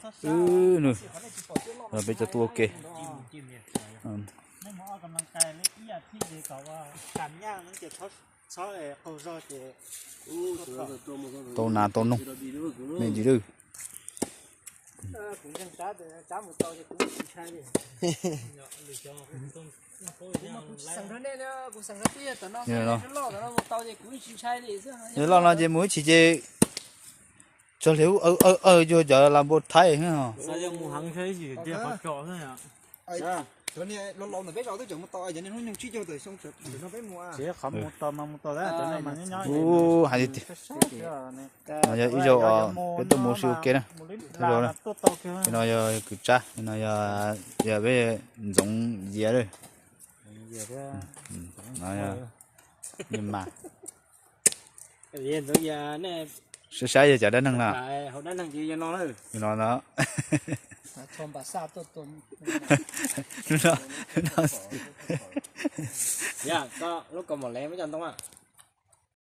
Wb nws, peb cov tub ua ke. Tau nas tau noog, me ntsis dwb. Loj no ces mus ib chim ces txog li aw aw aw cuag cov las npua thaib. Ub, hais tias no yog ib zaug peb tuaj mus ua si ua ke na. Thawj zaug na, no yog kwv Tsab, no yog peb Ntxoov Yias lawm. Mas saib saib yog cov dab neeg no. No, no.